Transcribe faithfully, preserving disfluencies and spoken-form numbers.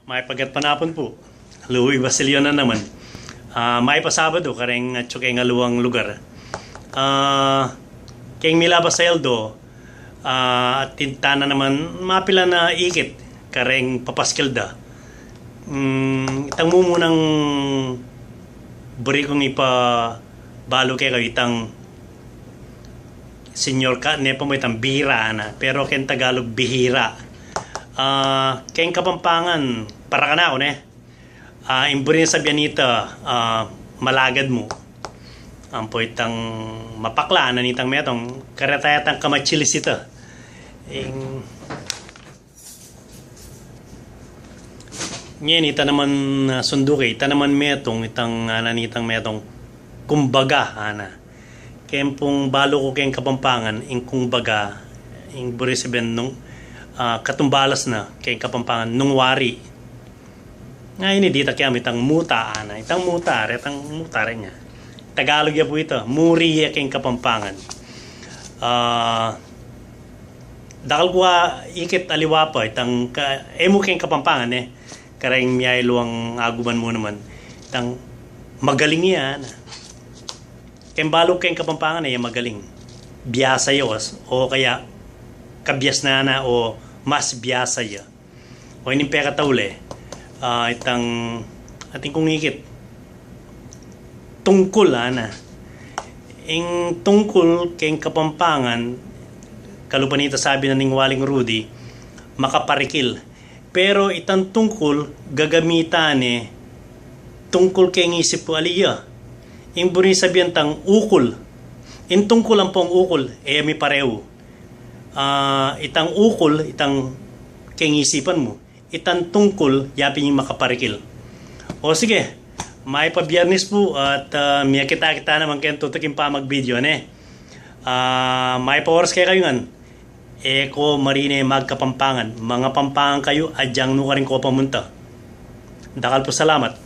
Mayap a gatpanapun pu. Louie Basilio na naman. Ah, mayap a Sabadu kareng atyu keng aliwang lugar. Ah, keng milabas a aldo, ah, atin tana naman mapilan a ikit kareng papaskil da. Mm, itang mumunang buri kung ipabalu kekayu itang Senyor Ka, ne pa mu itang bihira, ana. Pero keng Tagalog, bihira. Ah, keng Kapampangan, para kanaku, ne? Ah, ing buri nang sabian nita, ah, malagad mu. Ampo itang mapakla, ana, nitang metung, kareta yatang kamachilis ita. Ing Ngeni, ita naman, ah, sunduke, ita naman metung, itang, ah, ana nitang metung, kumbaga, ana. Keng pung balu ku keng Kapampangan, ing kumbaga, ing buri sabian nung, ah, katumbalas na, keng Kapampangan, nung wari. Ngeni, dita keng itang muta, ana. Itang muta, retang muta, re nya. Tagalog ya pu ita, muri ya keng Kapampangan. Ah, dakal ku a ikit aliwa pa, itang ka, e mu keng Kapampangan, e. Kareng miyaliwang aguban mu naman. Itang magaling ya, ana. Keng balu keng Kapampangan, e, magaling. Biasa ya, o, o kaya, kabiasnan na, o mas biasa ya. O ining pekatauli, ah, itang, atin kung ikit. Tungkul, ana. Ing tungkul keng Kapampangan, kalupa nita sabi na ning Waling Rudy, makaparikil. Pero itang tungkul, gagamitan ne, tungkul keng isip pu ali ya. Ing buri sabian tang ukul. Ing tungkul ampong ukul, e mi pareu. Ah, itang ukul, itang keng isipan mu. Itang tungkul, yapin ing makaparikil. O sige, mayap a Biernes pu, at, ah, miyakit-kita naman keng tutuking pamag-video, ne? Ah, mayap a oras kekayu ngan. E ko marine magkapampangan, mangapampangan kayu, agyang nukarin ko pamunta. Dakal pu salamat.